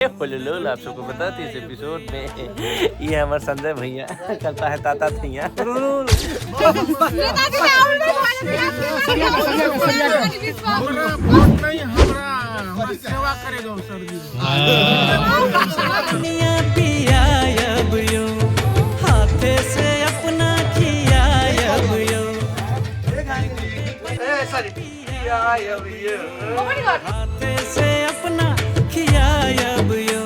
बोलो आप सबको बताते इस एपिसोड में। ये हमारे संजय भैया करता है ताता भैया। सेवा करेगा सर जी। हाथे से अपना खियायब यो, हाथे से अपना खियायब यो,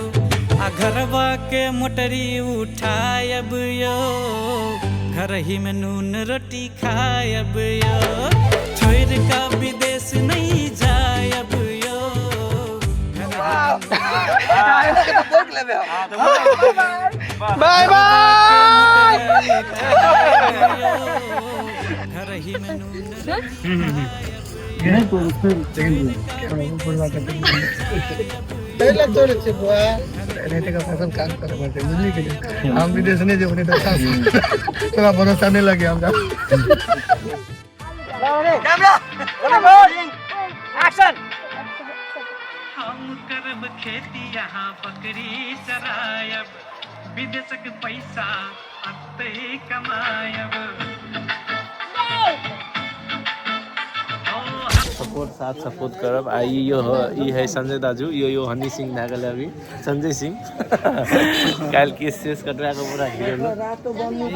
आ घरवा के मोटरी उठायब यो, घर ही में नून रोटी खायब यो, छोड़ का विदेश नहीं जायब यो। बाय बाय। घर ही में नून पहले तोड़े छे बुआ रहते का फसल काम करे पड़ते, बुझली के हम विदेश नहीं जेबो, नहीं तो तोरा भरोसा नहीं लगे हमरा। हम करब खेती यहाँ बकरी चरायब, विदेशक पैसा अतै कमायब। सपोर्ट साथ सपोर्ट करब। आ ई यो ई है संजय दाजू, यो यो हनी सिंह भए गेलै अभी संजय सिंह। काल्हि केस सेस कटवा के पूरा हिरो।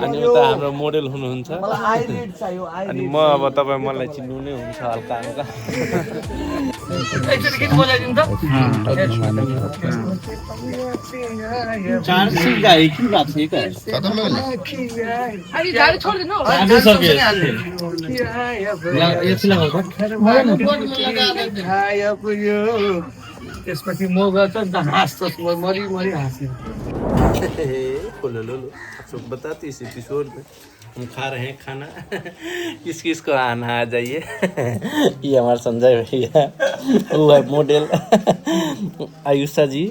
अनि उता हाम्रो मोडेल हुनुहुन्छ। अनि म अब तपाईँ मलाई चिन्नु नै हुन्छ हल्का हल्का। त्यसपछि म गर्छ नि त, हाँस्छस्, म मरि मरि हाँस्ने। बोलो लो लो आप सब बताते इस एपिसोड में हम खा रहे हैं खाना। किस किस को आना आ जाइए। ये हमारे संजय भैया, वो है मॉडल आयुषा जी,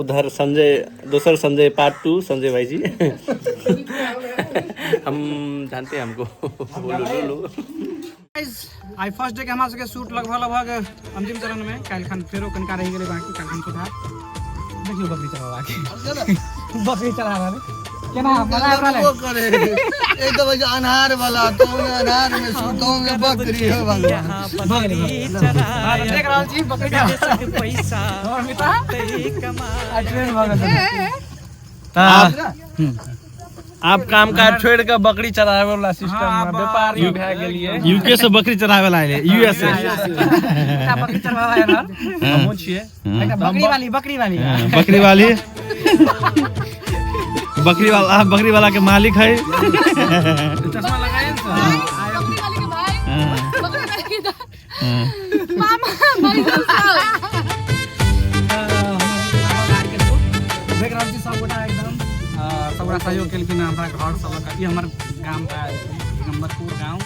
उधर संजय दोसर संजय पार्ट 2 संजय भाई जी। हम जानते हैं हमको। बोलो लो लो। आइ फर्स्ट डे के हमरा सबके शूट लगभग लगभग अंतिम चरण में, काल्हि खन फेरो कनिका रहि गेलै बाकी, काल्हि खन सुधार। देखियौ बकरी चराबा के, बकरी चरा रहल केना मजा आबि रहल है। एक तो बजे अन्हार वाला तो अन्हार में सुतोंगे बकरी हो भगवान। देख रहल छी बकरी चरा पैसा और मिता अतै कमायब। आ ट्रेन भऽ गेल। आप काम काज छोड़ के बकरी चरावे वाला सिस्टम में व्यापारी भए गेलिए। यूके से बकरी चरावे ला आइले, यूएसए। एकटा बकरी चरवाहा है ना, हमहूँ छियै। एकटा बकरी वाली, बकरी वाली, बकरी वाली, बकरी वाला, बकरी वाला के मालिक है। चश्मा लगाए ने सर। बकरी वाली के भाई, बकरी वाली के मामा भाई साहब। देख रहल छी सब गोटा एकदम सब गोटा सहयोग केलखिन हमरा घर सब लग। ई हमर गाम दिगम्बरपुर गाँव,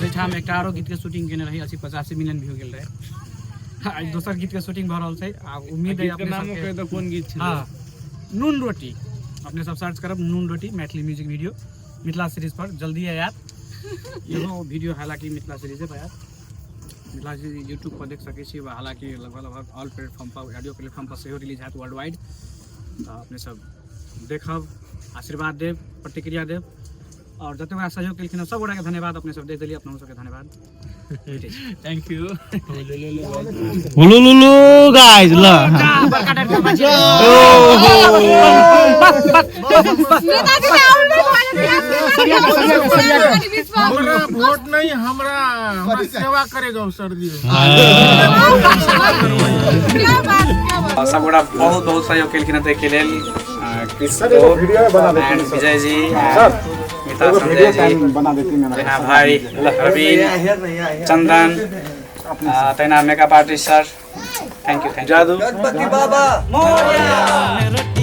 जाहिठाम एकटा आरो गीत के शूटिंग केने रही, 80-85 मिलियन व्यू गेल रहे। आइ दोसर गीत के शूटिंग भऽ रहल छै आ उम्मीद है अपने सबके। तऽ कोन गीत छै? हाँ, नून रोटी। अपने सब सर्च करब नून रोटी Maithili music video Mithila series पर जल्दी आयत। इहो वीडियो हालांकि मिथिला सीरीजे पर आयत। मिथिला सीरीज यूट्यूब पर देख सकै छी, हालांकि लगभग लगभग ऑल प्लेटफॉर्म पर, ऑडियो प्लेटफॉर्म पर सेहो रिलीज हैत वर्ल्ड वाइड। तऽ अपने सब देखब, आशीर्वाद देब, प्रतिक्रिया देब, और जते गोटा सहयोग केलखिन हँ सब गोटाके धन्यवाद। अपने सब देख देलियै, अपना सबके धन्यवाद। Thank you. हुलुलुलु गाइस ल। बड़का टाइप के बाजी। हमरा वोट नहीं, हमरा हमरा सेवा करेगा सर जी। क्या बात, क्या बात। सब गोटा बहुत बहुत सहयोग केलखिन हँ ताहिके लेल एंड विजय जी, मिता संजय जी, तहिना भाई रवि चंदन, तहिना makeup artist sir, thank you thank you. जादू गणपति बाबा रोटी